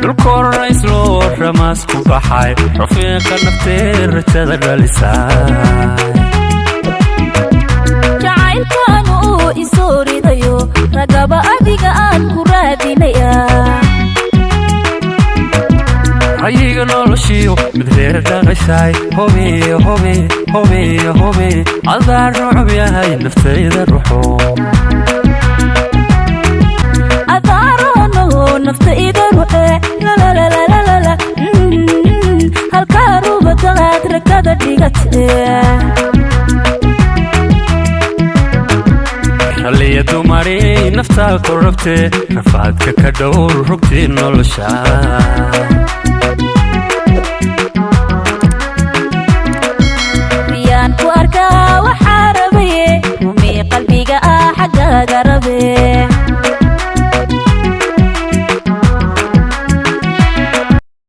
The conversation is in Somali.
Dhulkooraysloo ramaas ku baxay, rafiiqa naftee, rajada dhalisaa. Jacaylkaanu uu isoo ridayo, ragaba adiga aan ku raadinaya. Rayiga noloshiyo mid reer dhaqashaay, hobiyo hobi hobiyo hobi, adaa rucub yahay naftayda ruxo. Adaaronoho nafta ida ruxe, lalalalalala, halkaa rubadaqaad ragada dhigate. Ralliya dumarii naftaa ku rabtee, rafaadka ka dhowr rugtii nolosha.